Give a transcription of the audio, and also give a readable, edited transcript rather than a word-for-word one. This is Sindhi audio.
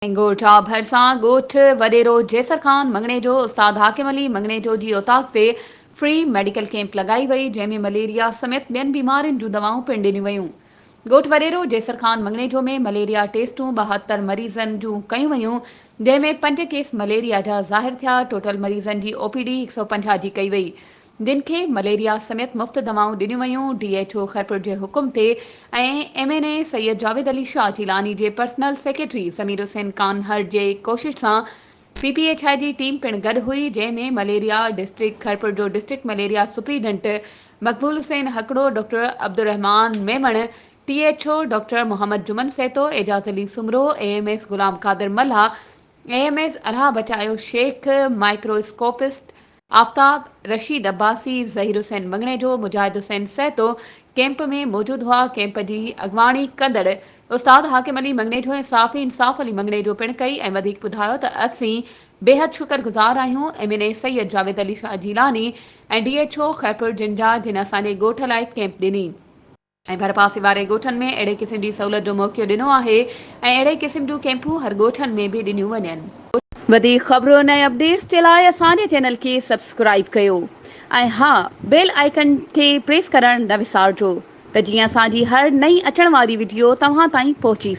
هنگورجا ڀرسان ڳوٺ وڏيرو جيسر خان مڱڻيجو استاد حاڪم علي مڱڻيجو جي اوطاق تي فري ميڊيڪل ڪيمپ لڳائي وئي جنهن ۾ مليريا سميت ٻين بيمارين جون دوائون پڻ ڏنيون ويون ڳوٺ وڏيرو جيسر خان مڱڻيجو ۾ مليريا ٽيسٽون 72 مريضن جون ڪيون ويون جنهن ۾ پنج ڪيس مليريا جا ظاهر ٿيا ٽوٽل مريضن جي او پي ڊي 150 جي ڪئي وئي جن کي مليريا سميت مفت دوائون ڏنيون ويون، ڊي ايڇ او خيرپور جي حڪم تي ۽ M N A Syed Javed Ali Shah Jilani جي پرسنل سيڪريٽري ضمير حسين ڪانهر جي ڪوشش سان پي پي ايڇ I جي ٽيم پڻ گڏ هئي جنهن ۾ مليريا ڊسٽرڪٽ خيرپور جو district malaria superintendent Maqbool Hussain Hakro, doctor Abdulrahman Memon, T H O doctor Muhammad Juman Sahito, Ejaz Ali Soomro, A M S Ghulam Qadir Mallah, A M S Alha Bachayo Shaikh, microscopist Aftab, Rasheed Abbasi, Zaheer Hussain Mangnejo, Mujahid Hussain Sahito camp ۾ موجود هئا، ڪئمپ جي اڳواڻي ڪندڙ استاد حاڪم علي مڱڻيجو ۽ صحافي انصاف علي مڱڻيجو پڻ ڪئي ۽ وڌيڪ ٻڌايو ته اسين بيحد شڪر گذار آهيون M N A Syed Javed Ali Shah Jilani ۽ D H O Khairpur جن جا جن اسان جي ڳوٺ لاء ڪئمپ ڏني. ۽ ڀرپاسي واري ڳوٺن ۾ اهڙي قسم جي سهولت جو موقعو ڏنو آهي ۽ اهڙي قسم جون ڪئمپون هر ڳوٺن ۾ به ڏنيون وڃن. وڌيڪ خبرن ۽ اپڊيٽس جي لاء اسان جي چينل کي سبسڪرائيب ڪيو ۽ ها بيل آئيڪن کي پريس ڪرڻ نه وسارجو ته جيئن اسان جي هر نئين اچڻ واري وڊيو توهان تائين پهچي.